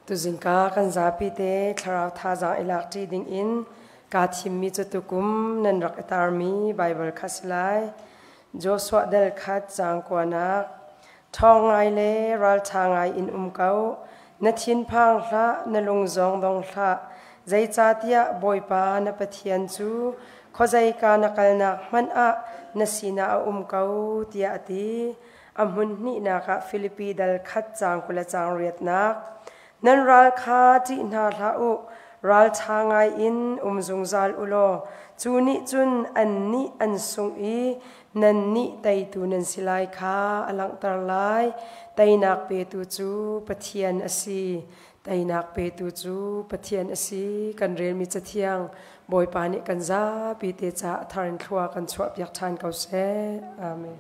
Tuzingka kan zapi te thlarau thazaang i lak ṭi ding in kaa thimmi cu tukum nan rak i tarmi Baibal kha si lai. Joshua dal khat caang kuanak. Ṭhawng ngai le ralṭha ngai in um ko. Na thinphang hlah, na lung zong dong hlah. Zeicahtiah Bawipa na Pathian cu khuazeika na kalnak hmanh ah na sinah a um ko, tiah a ti. A hmun hnihnak ah Filipi dal khat caang 20 le caang riatnak. Nan ral kha ṭih hna hlah u, ralṭha ngai in um zungzal u law cu nih cun annih an sungh i nannih teitu nan si lai kha a langhter lai. Teinak petu cu Pathian a si. Teinak petu cu Pathian a si. Kan relmi Cathiang Bawipa nih kan zapi te caah a thar in thlua kan chuahpiak ṭhan ko seh. Amen.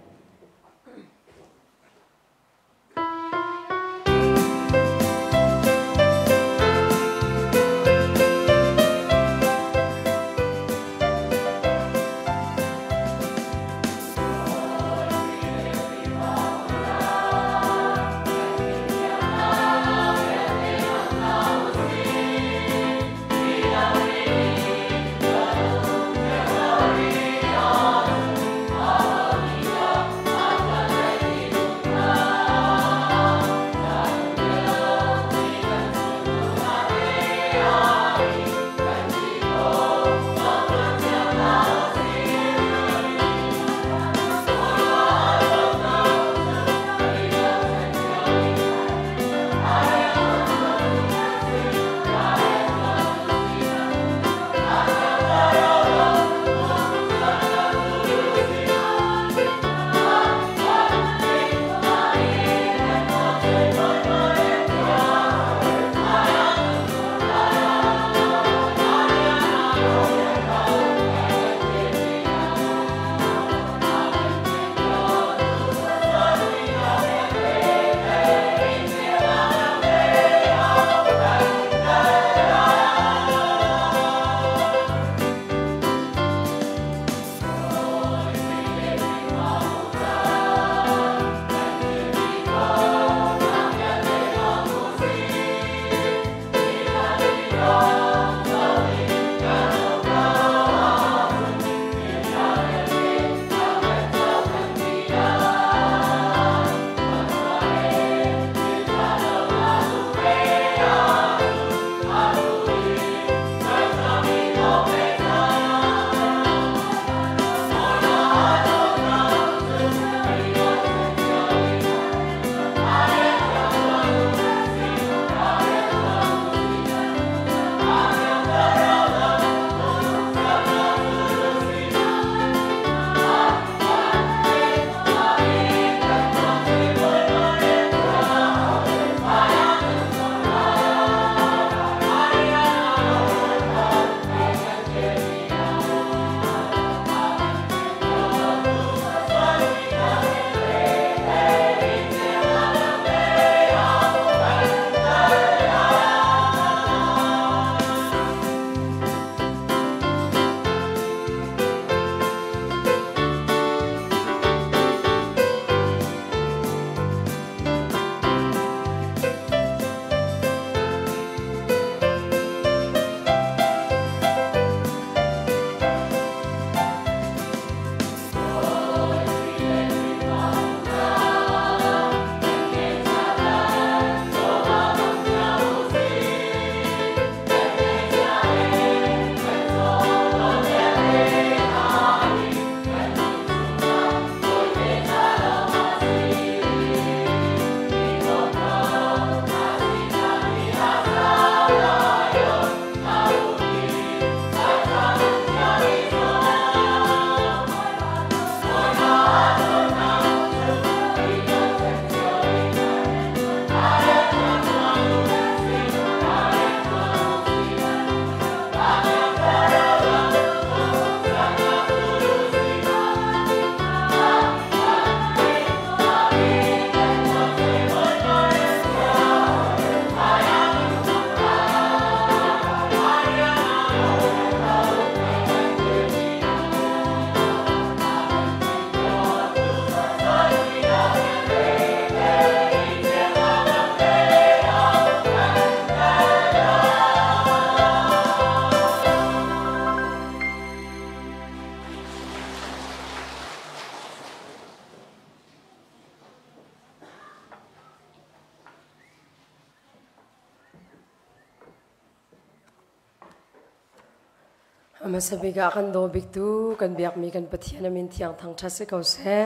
Hmasa bik ah kan daw biktu kan biakmi kan Pathian a min thiang thangṭhat si ko seh.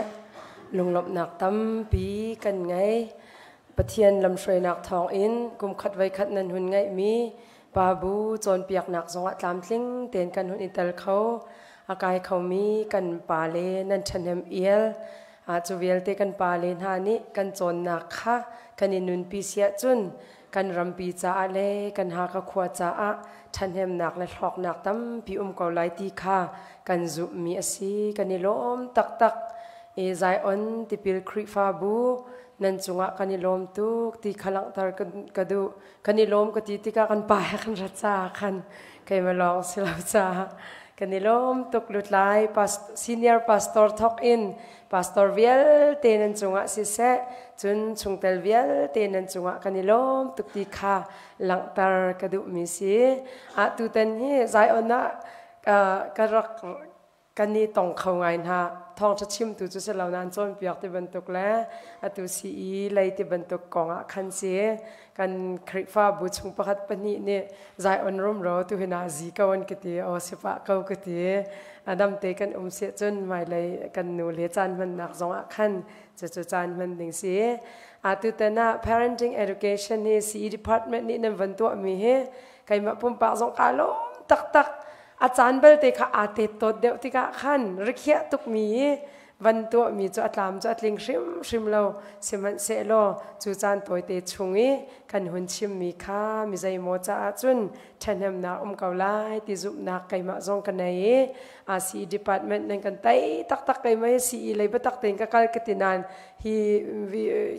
Lunglawmhnak tampi kan ngei. Pathian lamhruainak thawngin kum khat voi khat nan hun ngeihmi pa bu cawnpiaknak zongah tlamtling tein kan hun i tel kho. A kai khomi kan pale nan ṭhahnem ial. Cu vialte kan pale hna nih kan cawnnak kha kan i nunpi siah cun kan rampi caah le kan Hakha khua caah ṭhahnemnak le hlawknak tampi um ko lai ti kha kan zumhmi a si. Kan i lawm taktak. I Zion Tipil Khrihfabu nan cungah kan i lawm tuk ti kha langhter ka duh. Kan i lawm ka ti tikah kan pa he kan rat caah khan keimah lawng si lo caah kan i lawm tuk. Lutlai senior pastor thawk in pastor vialte nan cungah siseh, cun chungtel vialte nan cungah kan i lawm tuk ti kha langhter ka duhmi si. Ah tutan hi Zion ah ka rak kan i tong kho ngai hna. Thawngṭha chimtu cu si lo nain cawnpiak ti bantuk le atu CE lei ti bantuk kong ah khan si. Kan Khrihfabu chung pakhat pahnih nih Zion rumro tu hi na zi ko an ka ti. Aw si pah ko ka ti. Adam te kan um siah cun hmailei kan nu le caan hmannak zong ah khan cucu caan hman ding si. Atutan ah parenting education hi CE department nih nan van tuahmi hi keimah pumpak zong kaa lawm taktak. A caan belte kha aa tet tawt deuh tikah khan rikhiah tukmi i van tuahmi cu a tlam cu a tling hrimhrim lo. Sihmanhsehlaw cu caan tawite chung i kan hun chimmi kha mi zeimaw caah cun ṭhahnemnak um ko lai ti zumhnak keimah zong ka nei i CE department nan kan tei taktak. Keimah hi CE lei biatak tein ka kal ka ti nain hi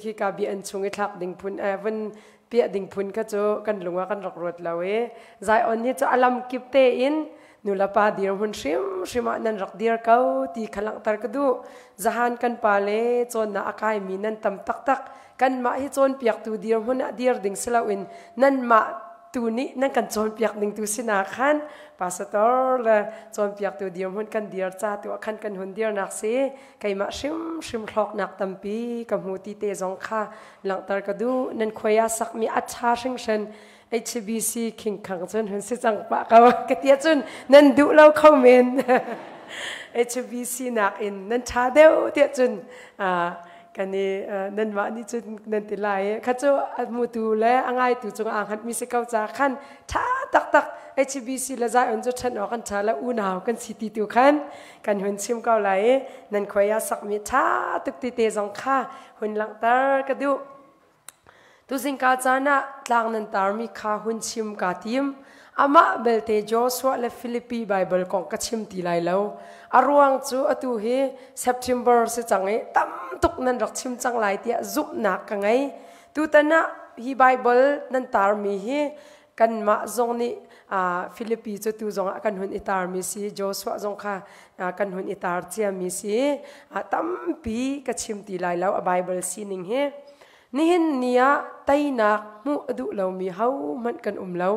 hi ka bia an chung i thlak ding phun vun piah ding phun kha cu kan lung ah kan rak ruat lo i Zion hi cu a lam kip tein nulepa dirhmun hrimhrim ah nan rak dir ko ti kha langhter ka duh. Zahan kan pa le cawnnak a kaimi nan tam taktak. Kanmah hi cawnpiaktu dirhmun ah dir ding si loin nanmah tu nih nan kan cawnpiak ding tu sinah khan pastor le cawnpiaktu dirhmun kan dir ca tu ah khan kan hun dirnak si. Keimah hrimhrim hlawknak tampi ka hmu ti te zong kha langhter ka duh. Nan khuai ah sakmi a ṭha hringhran. HBC khingkhang cun hun si cang pah ko ka ti ahcun nan duh lo kho men. HBC nakin nan ṭha deuh tiah cun kan i nanmah nih cun nan ti lai. Kha cu a hmutu le a ngaitu cungah aa hngatmi si ko ca khan ṭha taktak HBC le Zion cu ṭhen awk an ṭha le unau kan si ti tu khan kan hun chim ko lai i nan khuai ah sakmi ṭha tuk ti te zong kha hun langhter ka duh. Tuzingka caan ah tlang nan tarmi kha hun chim kaa tim. Amah belte Joshua le Filipi Baibal kong ka chim ti lai lo. A ruang cu atu hi September si cang i tam tuk nan rak chim cang lai tiah zumhnak ka ngei. Tutan ah hi Baibal nan tarmi hi kanmah zong nih Filipi cu tu zong ah kan hun i tarmi si, Joshua zong kha kan hun i tar ciami si. Tampi ka chim ti lai lo a Bible sining hi. Nihin ni ah teinak hmuh a duh lomi hohmanh kan um lo.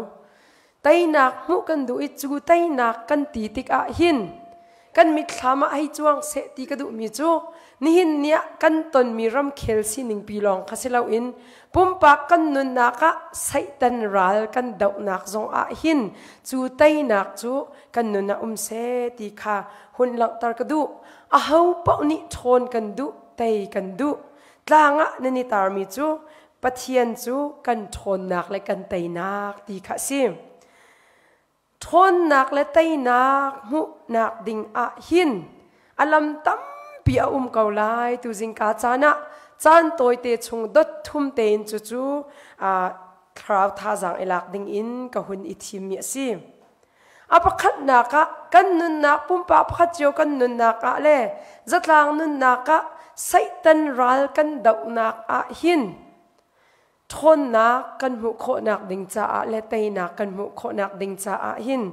Teinak hmuh kan duh i cu teinak kan ti tikah hin kan mitthlam ah hei cuang seh ti ka duhmi cu nihin ni ah kan tonmi ramkhel sining pi lawng kha si loin pumpak kan nunnak ah Satan ral kan dohnak zong ah hin cu teinak cu kan nun ah um seh ti kha hun langhter ka duh. Aho paoh nih ṭhawn kan duh, tei kan duh. Tlang ah nan i tarmi cu Pathian cu kan ṭhawnnak le kan teinak ti kha a si. Ṭhawnnak le teinak hmuhnak ding ah hin a lam tampi a um ko lai. Tuzingka caan ah caan tawite chung dot thum tein cucu thlarau thazaang i lak ding in ka hun i thimmi a si. A pakhatnak ah kan nunnak, pumpak pakhat cio kan nunnak ah le zatlang nunnak ah Satan ral kan dohnak ah hin ṭhawnnak kan hmuh khawhnak ding caah le teinak kan hmuh khawhnak ding caah hin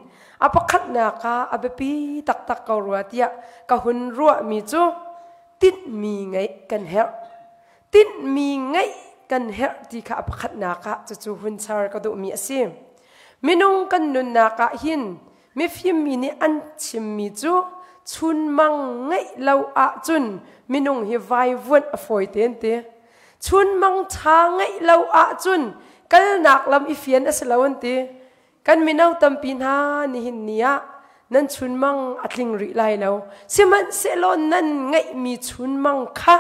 a pakhatnak ah a biapi taktak ko rua tiah ka hun ruahmi cu tinhmi ngeih kan herh. Tinhmi ngeih kan herh ti kha a pakhatnak ah cucu hun char ka duhmi a si. Minung kan nunnak ah hin mifim mi nih an chimmi cu chunmang ngeih lo ahcun minung hi vaivuanh a fawi te an ti. Chunmang ṭha ngeih lo ahcun kalnak lam i fian a si lo an ti. Kan mino tampi hna nihin ni ah Nan chunmang a tling rih lai lo. Sihmanhsehlaw nan ngeihmi chunmang kha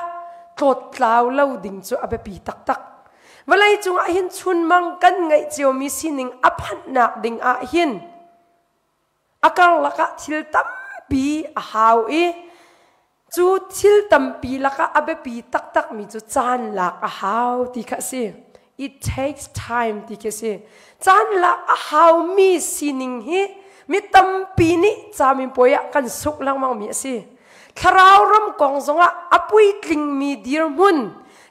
tlawttlau lo ding cu a biapi taktak. Vawlei cungah hin chunmang kan ngeih ciomi sining a phanhnak ding ah hin a karlak ah thil tampi a hau i cu thil tampi lakah a biapi taktakmi cu caan lak a hau ti kha a si. It takes time ti khi a si. Caan lak a haumi sining hi mi tampi nih caminpuai ah kan suk lengmangmi a si. Thlarau ram kong zongah a puitlingmi dirhmun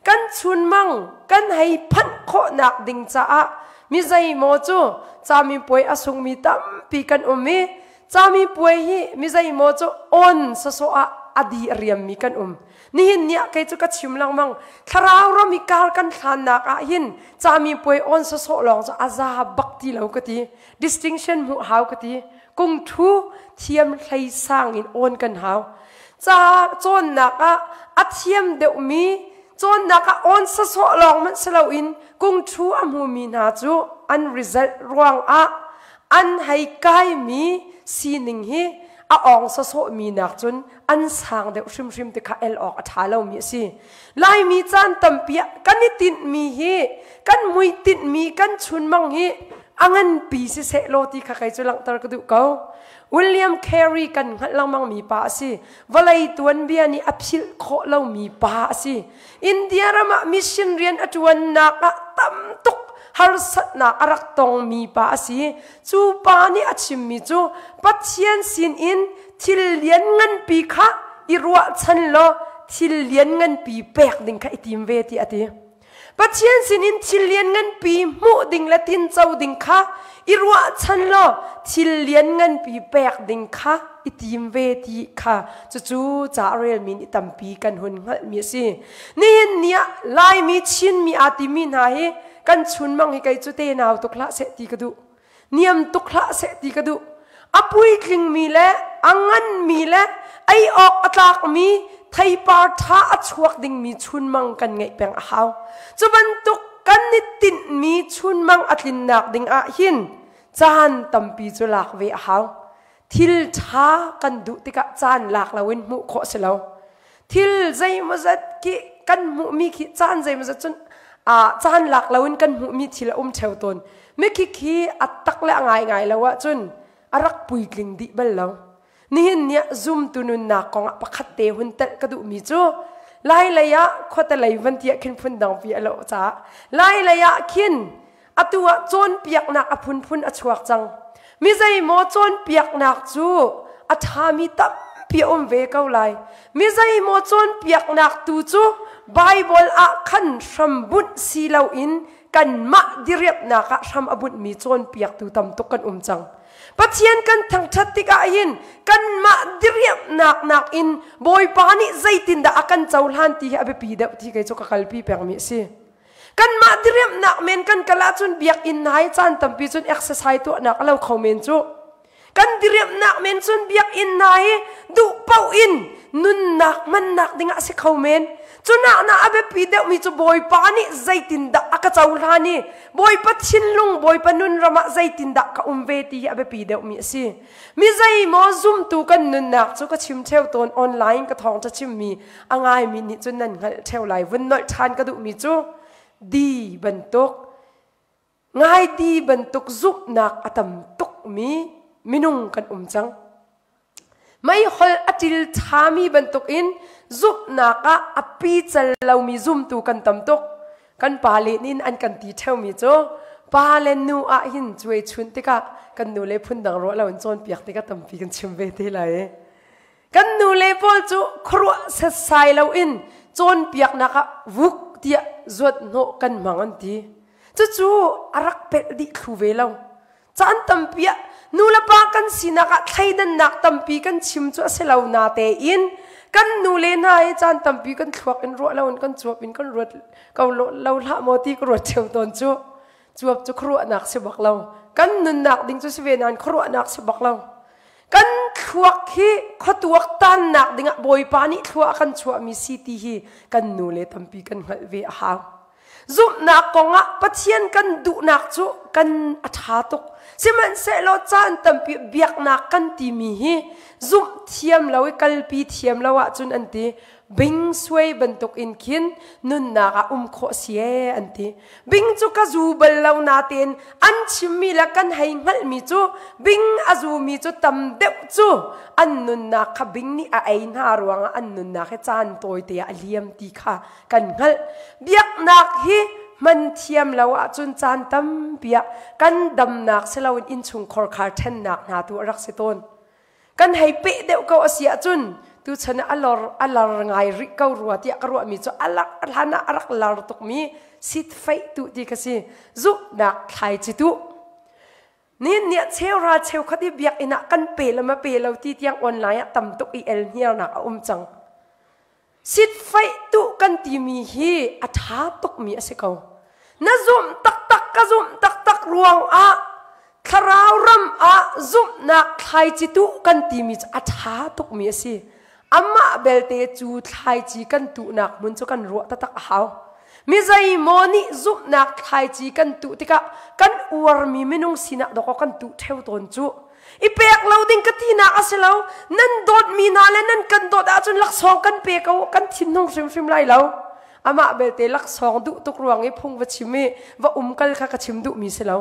kan chunmang kan hei phanh khawhnak ding caah mi zeimaw cu caminpuai a sungmi tampi kan um i Camipuai hi mi zeimaw cu on sawsawh ah a di a riammi kan um. Nihin ni ah kei cu ka chim lengmang. Thlarau ram i kar kan hlannak ah hin camipuai on sawsawh lawng cu a za bak ti lo ka ti. Distinction hmuh hau ka ti. Kung thu thiam hlei sang in on kan hau. Ca cawnnak ah a thiam deuhmi cawnnak ah on sawsawh lawng hmanh si loin kung thu a hmumi hna cu an result ruangah an hei kaimi sining hi a awng sawsawhmi nak cun an sang deuh hrimhrim ti kha el awk a ṭha lomi a si. Laimi caan tampi ah kan i tinhmi hi kan hmuitinhmi kan chunmang hi a nganpi siseh law ti kha kei cu langhter ka duh ko. William Carey kan hngalh lengmangmi pa a si. Vawlei tuanbia nih a philh khawh lomi pa a si. India ram ah mission rian a ṭuannak ah tam tuk harsatnak a rak tongmi pa a si. Cu pa nih a chimmi cu Pathian sinin thil liannganpi kha i ruahchan law thil liannganpi pek ding kha i tim ve ti a ti. Pathian sinin thil liannganpi hmuh ding le tinco ding kha i ruahchan law thil liannganpi pek ding kha i tim ve ti kha cucu ca a relmi nih tampi kan hun hngalhmi a si. Nihin ni ah Laimi Chinmi aa timi hna hi kan chunmang hi kei cu tenau tuk hlah seh ti ka duh. Niam tuk hlah seh ti ka duh. A puitlingmi le a nganmi le ei awk a tlakmi theipar ṭha a chuak dingmi chunmang kan ngeih peng a hau. Cu bantuk kan i tinhmi chunmang a tlinnak ding ah hin caan tampi cu lak ve a hau. Thil ṭha kan duh tikah caan lak loin hmuh khawh si lo. Thil zeimawzat khi kan hmuhmi khi caan zeimawzat cun caan lak loin kan hmuhmi thil a um ṭheo tawn. Mikhi khi a tak le a ngaingai lo ahcun a rak puitling dih bal lo. Nihin ni ah zumtu nunnak kongah pakhat te hun telh ka duhmi cu Lai lei ah khuate lei van ti ah khin phun dangpi a lawh caah Lai lei ah khin atu ah cawnpiaknak a phunphun a chuak cang. Mi zeimaw cawnpiaknak cu a ṭhami tampi a um ve ko lai. Mi zeimaw cawnpiaknak tu cu Baibal ah khan hrambunh si loin kanmah diriamhnak ah hram a bunhmi cawnpiaktu tam tuk kan um cang. Pathian kan thangṭhat tikah hin kanmah diriamhnak nakin Bawipa nih zeitindah a kan cohlan ti hi a biapi deuh ti kei cu ka kalpi pengmi a si. Kanmah diriamhnak men kan kal ahcun biakinn hna hi caan tampi cun exercise tuahnak a lo kho men cu. Kan diriamhnak men cun biakinn hna hi duh paoh in nunnak hmannak dingah a si kho men. Cunak na a biapi deuhmi cu Bawipa nih zeitindah a ka cohlan i Bawipa thinlung, Bawipa nun ram ah zeitindah ka um ve ti hi a biapi deuhmi a si. Mi zeimaw zumtu kan nunnak cu ka chim ṭheo tawn online ka thawngṭha chimmi a ngaimi nih cun nan hngalh ṭheo lai. Vun nolh ṭhan ka duhmi cu di bantuk ngaidi bantuk zumhnak a tam tukmi minung kan um cang. Meihol a ṭil ṭhami bantukin zumhnak ah a pical lomi zumtu kan tam tuk. Kan pale nih an kan ti ṭheomi cu pa le nu ah hin cuai chun tikah kan nu le phundang ruah lo in cawnpiak tikah tampi kan chim ve te lai. Kan nu le pawl cu khuaruah setsai loin cawnpiaknak ah vuk tiah zuat hnawh kan hmang an ti. Cucu a rak pelh dih thlu ve lo. Caan tampi ah nulepa kan sinak ah thleidannak tampi kan chim cu a si lo na tein kan nu le hna hi caan tampi kan thluak in ruah lo in kan cuap in kan ruat ko lo hlah maw ti ka ruat ṭheo tawn cu. Cuap cu khuaruahnak si bak lo. Kan nunnak ding cu si ve nain khuaruahnak si bak lo. Kan thluak hi khuatuak tannak dingah Bawipa nih thlua a kan chuahmi si ti hi kan nu le tampi kan hngalh ve a hau. Zumhnak kongah Pathian kan duhnak cu kan a ṭha tuk. Sihmanhsehlaw caan tampi biaknak kan timi hi zumh thiam lo i kalpi thiam lo ahcun an ti bing suai bantuk in khin nunnak ah um khawh si ee an ti. Bing cu ka zu bal lo natein an chimmi le kan hei hngalhmi cu bing a zumi cu tam deuh cu an nunnak kha bing nih a ei hna ruangah an nunnak hi caan tawite ah a liam ti kha kan hngalh. Biaknak hi hman thiam lo ahcun caan tampi ah kan damnak si loin innchungkhar khar ṭhennak hna tu a rak si tawn. Kan hei peh deuh ko a si ahcun tuchan ah a lor a lar ngai rih ko rua tiah ka ruahmi cu a lak hlan ah a rak lar tukmi sitfeih tu ti kha si zumhnak thlaici tuh. Nihin ni ah cheuhra cheukhat i biakinn ah kan pe le ma pe lo ti tiang online ah tam tuk i el hniarnak a um cang. Sitfeih tuh kan timi hi a ṭha tukmi a si ko. Na zumh taktak ka zumh taktak ruang ah thlarau ram ah zumhnak thlaici tuh kan timi cu a ṭha tukmi a si. Amah belte cu thlaici kan tuhnak hmun cu kan ruah taktak a hau. Mi zeimaw nih zumhnak thlaici kan tuh tikah kan uarmi minung sinah dawkaw kan tuh ṭheo tawn cu. I pek lo ding ka tinak a si lo. Nan dawtmi hna le nan kan dawt ahcun laksawng kan pe ko, kan thinhung hrimhrim lai lo. Amah belte laksawng duh tuk ruang i phung va chim i va umkal kha ka chim duhmi si lo.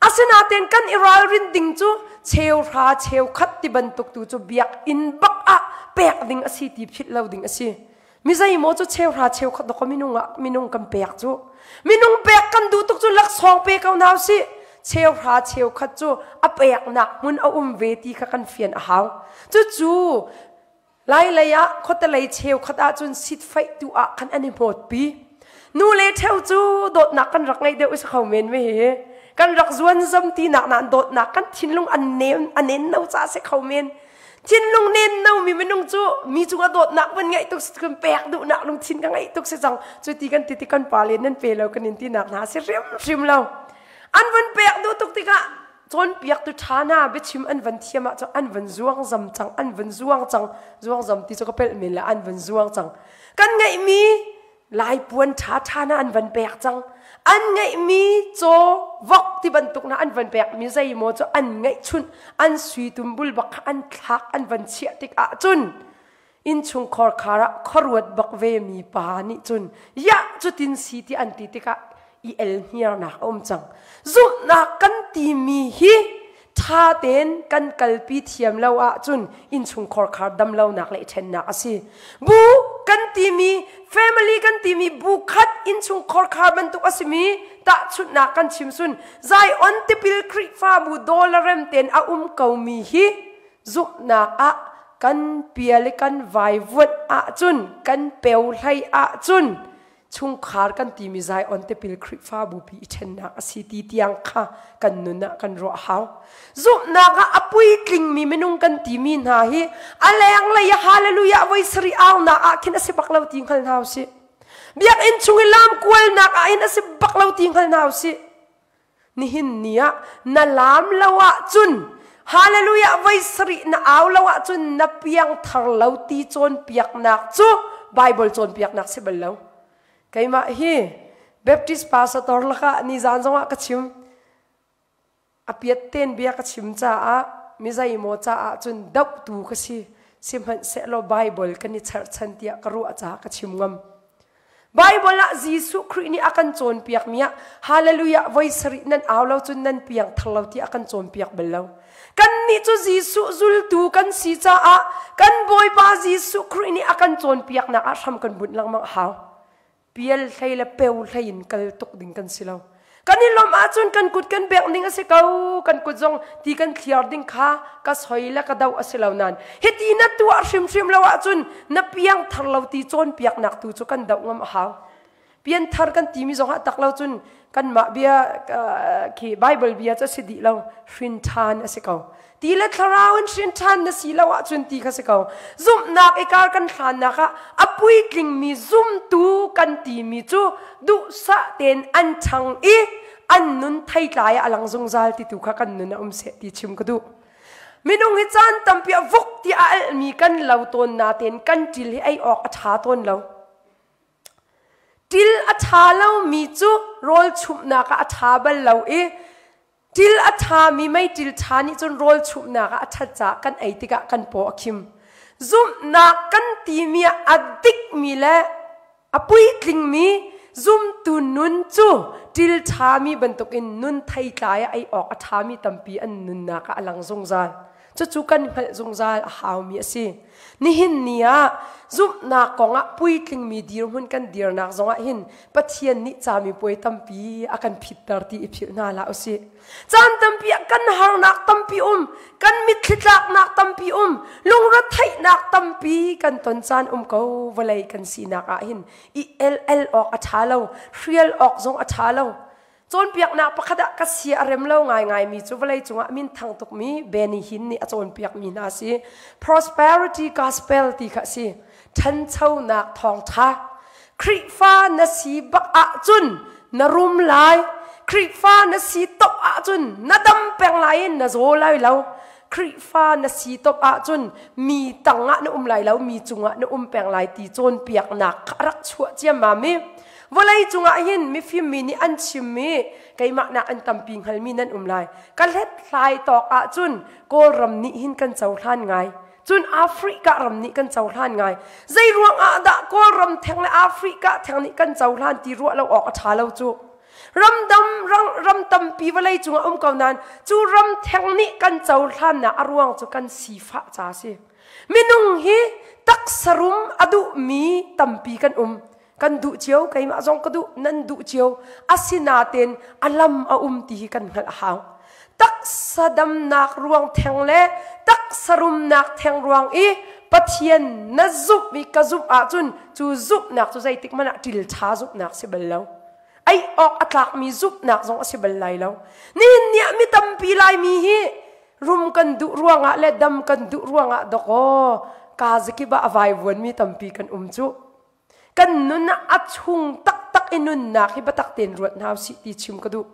Asinain kan i ralrin ding cu cheuhra cheukhat ti bantuk tu cu biakinn bak ah pek ding a si ti philh lo ding a si. Mi zeimaw cu cheuhra cheukhat dawk minung ah minung kan pek cu. Minung pek kan duh tuk cu laksawng pe ko hna usih. Cheuhra cheukhat cu a peknak hmun a um ve ti kha kan fian a hau. Cucu Lailei ah khuatelei cheukhat ahcun sitfaih tu ah khan an i hmawtpi. Nu le ṭheo cu dawtnak kan rak ngeih deuh i si kho men ve hi. Kan rak zuanzam tinak nain dawtnak kan thinlung an nem a nen no caah si kho men. Thinlung nen no mi minung cu mi cungah dawtnak van ngeih tuk si kan pek duhnak lungthin ka ngeih tuk si cang. Cu ti kan ti ti kan pa le nan pe lo kan in tinak hna si hrimhrim lo. An van pek duh tuk tikah cawnpiaktu ṭha hna biachim an van thiam ahcun an van zuangzam cang an van zuang cang zuangzam ti cu ka pelh men le an van zuang cang kan ngeihmi lai puan ṭha ṭha hna an van pek cang an ngeihmi caw vok ti bantuk hna an van pek mi zeimaw cu an ngeihchunh an sui tumbul bak kha an thlak an van chiah tik ahcun innchungkhar khar ah khuaruat bak ve mi pa nih cun yah cutin si ti an ti tikah i el hniarnak a um cang zumhnak kan timi hi ṭha tein kan kalpi thiam lo ahcun innchungkhar khar damlonak le i ṭhennak a si bu kan timi family kan timi bu khat innchungkhar khar bantuk a simi tahchunhnak kan chim sun Zion tipil Khrihfabu dawlarem tein a um komi hi zumhnak ah kan pial i kan vaivuanh ahcun kan peu hlei ahcun chungkhar kan timi Zion tipil Khrihfabu pi i ṭhennak a si ti tiang kha kan nun ah kan ruah hau. Zumhnak ah a puitlingmi minung kan timi hna hi a lenglei ah hallelujah voi sarih aunak ah khin a si bak lo ti hngal hna usih. Biakinn chung i lam kualnak ah hin a si bak lo ti hngal hna usih. Nihin ni ah na laam lo ahcun Hallelujah voi sarih na au lo ahcun na piang thar lo ti cawnpiaknak cu Bible cawnpiaknak si bal lo. Keimah hi Baptist pastor lakah nizan zongah ka chim. A piat ten bia ka chim caah mi zeimaw caah cun dohtu ka si. Sihmanhsehlaw Bible kan i cherhchan tiah ka ruah caah ka chim ngam. Bible ah Jesuh Khrih nih a kan cawnpiakmi ah Hallelujah voi sarih nan au lo cun nan piang thar lo tiah a kan cawnpiak bal lo. Kannih cu Jesuh zultu kan si caah kan Bawipa Jesuh Khrih nih a kan cawnpiaknak ah hram kan bunh lengmang a hau. Pial hlei le peu hlei in kal tuk ding kan si lo. Kan i lawmh ahcun kan kut kan bengh ding a si ko. Kan kut zong ti kan thliar ding kha ka soi le ka doh a si lo nain hiti na tuah hrimhrim lo ahcun na piang thar lo ti cawnpiaknak tu cu kan doh ngam a hau. Pianthar kan timi zong ah tak lo cun kanmah bia khi Bible bia cu a si dih lo hrin ṭhan a si ko. Ti le thlarau in hrin ṭhan na si lo ahcun ti kha si ko. Zumhnak i kar kan hlannak ah a puitlingmi zumtu kan timi cu duhsah tein an ṭhang i an nun theitlai ah a lang zungzal ti tu kha kan nun ah um seh ti chim ka duh. Minung hi caan tampi ah vuk ti a alhmi kan lo tawn natein kan ṭil hi ei awk a ṭha tawn lo. Til a ṭha lomi cu rawl chumhnak ah a ṭha bal lo i til a ṭhami meiṭil ṭha nih cun rawl chumhnak ah a ṭhat caah kan ei tikah kan paw a khim. Zumhnak kan timi ah a dikmi le a puitlingmi zumtu nun cu til ṭhami bantukin nun theitlai ah ei awk a ṭhami tampi an nunnak ah a lang zungzal. Cucu kan hngalh zungzal a haumi a si. Nihin ni ah zumhnak kongah puitlingmi dirhmun kan dirnak zongah hin Pathian nih camipuai tampi a kan phitter ti i philh hna hlah usih. Caan tampi ah kan harnak tampi um, kan mitthli tlaknak tampi um, lungretheihnak tampi kan ton caan um ko vawlei kan sinak ah hin i el el awk a ṭha lo, hrial awk zong a ṭha lo. Cawnpiaknak pakhat ah ka sia a rem lo ngaingaimi cu vawleicung ah minthang tukmi Benny Hinn nih a cawnpiakmi hna a si. Prosperity Gospel ti kha a si. Ṭhanchonak thawngṭha. Khrihfa na si bak ahcun na rum lai. Khrihfa na si top ahcun na dam peng lai in na zaw lai lo. Khrihfa na si top ahcun mi tangah na um lai lo, mi cungah na um peng lai ti cawnpiaknak kha a rak chuah ciammam i vawlei cungah hin mifim mi nih an chimmi keimah nak an tampi hngalmi nan um lai. Ka hlethlai tawk ahcun Kawlram nih hin kan cohlan ngai. Cun Africa ram nih kan cohlan ngai. Zei ruang ah dah Kawlram theng le Africa theng nih kan cohlan ti ruah lo awk a ṭha lo cu. Ramdam ram tampi vawlei cungah um ko nain cu ram theng nih kan cohlannak a ruang cu kan sifah ca a si. Minung hi taksarum a duhmi tampi kan um. Kan duh cio, keimah zong ka duh, nan duh cio. Asinain a lam a um ti hi kan hngalh a hau. Taksa damnak ruang theng le taksa rumnak theng ruang i Pathian na zumh i ka zumh ahcun cu zumhnak cu zeitik hmanh ah ṭil ṭha zumhnak si bal lo. Ei awk a tlakmi zumhnak zong a si bal lai lo. Nihin ni ah mi tampi Laimi hi rum kan duh ruangah le dam kan duh ruangah dawkaw kaa zakip ah a vaivuanmi tampi kan um cu. Kan nun ah a chung taktak i nunnak hi biatak tein ruat hna usih ti chim ka duh.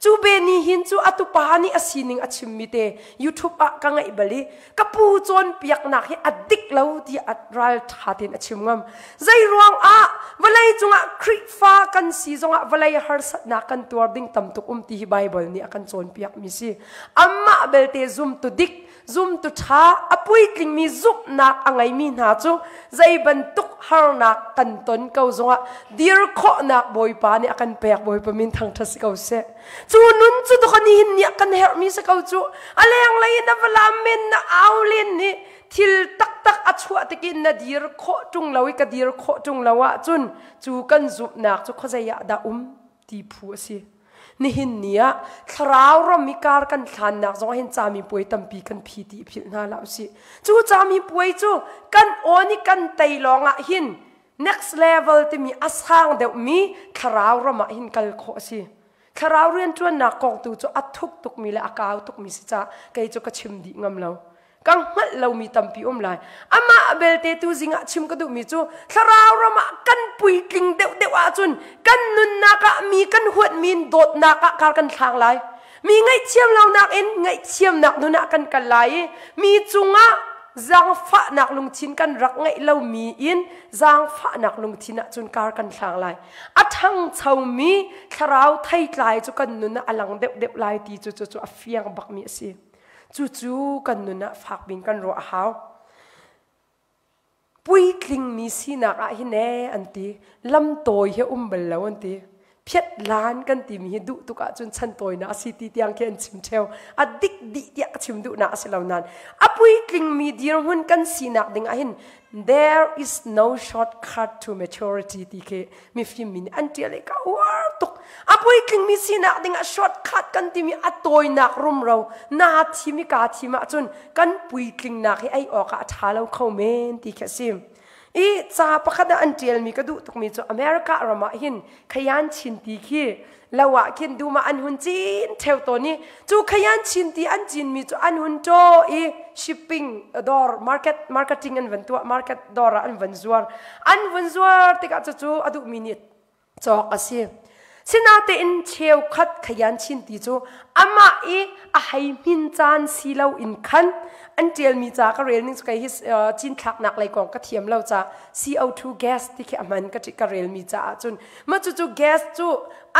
Cu be ni hin cu a tupa nih a sining a chimmi te YouTube ah ka ngaih bal i ka pu cawnpiaknak hi a dik lo ti a ral ṭha tein a chim ngam. Zei ruang ah vawlei cungah Khrihfa kan si zongah vawlei harsatnak kan tuar ding tam tuk um ti hi Bible nih a kan cawnpiakmi si. Amah belte zumtu dik zumtu ṭha a puitlingmi zumhnak a ngeimi hna cu zei bantuk harnak kan ton ko zongah dir khawhnak Bawipa nih a kan pek Bawipa min thangṭhat si ko seh cu nun cu tuk ni hin nih kan herhmi si ko cu a lenglei in a valam men na au len nih thil taktak a chuah tikin na dir khawh ṭung lo i ka dir khawh ṭung lo ahcun cu kan zumhnak cu khuazei ah dah um ti phu a si Nihin ni ah thlarau ram i kar kan hlannak zong hin camipuai tampi kan phi ti philh hna hlah usih. Cu camipuai cu kan awn i kan tei lawng ah hin next level timi a sang deuhmi thlarau ram ah hin kal khawh a si. Thlarau rianṭuannak kong tu cu a thuk tukmi le a kau tukmi si caah kei cu ka chim dih ngam lo. Ka hngalh lomi tampi um lai. Amah belte tu zingah chim ka duhmi cu thlarau ram ah kan puitling deuhdeuh ahcun kan nunnak ah mi kan huatmi in dawtnak ah kar kan thlang lai. Mi ngaihthiam lonak in ngaihthiamnak nun ah kan kal lai i mi cungah zaangfahnak lungthin kan rak ngeih lomi in zaangfahnak lungthin ahcun kar kan thlang lai. A ṭhangchomi thlarau theitlai cu kan nun ah a lang deuhdeuh lai ti cu cu a fiang bakmi a si. Cucu kan nun ah fak bing kan ruah a hau. Puitlingmi sinak ah hin ee an ti. Lamtawi hi um bal lo an ti. Phiat lan kan timi hi duh tuk ahcun chan tawinak a si ti tiang khi an chim theo. A dik dih tiah ka chim duhnak a si lo nain a puitlingmi dirhmun kan sinak ding ah hin there is no shortcut to maturity ti khi mifim mi nih an ṭial i ka uar tuk a puitlingmi sinak ding ah shortcut kan timi a tawinak rumro naa thim i kaa thim ahcun kan puitlingnak hi ei awk ah a ṭha lo kho men ti khi a si i ca pakhat ah an ṭialmi ka duh tukmi cu America ram ah hin khayan chin ti khi lo ah khin dum ah an hun cin ṭheo tawn i cu khayan chin ti an cinmi cu an hun ṭaw i shipping dawr market marketing an van tuah market dawr ah an van zuar an vun zuar tikah cucu a duhmi nih cawk a si. Sinatein cheukhat khayan chin ti cu amah i a hei hmin caan si lo in khan an ṭialmi ca ka rel ning cu kei hi cinthlaknak lei kong ka thiam lo ca CO2 gas ti khi a hman ka ka relmi caah cun mah cucu gas cu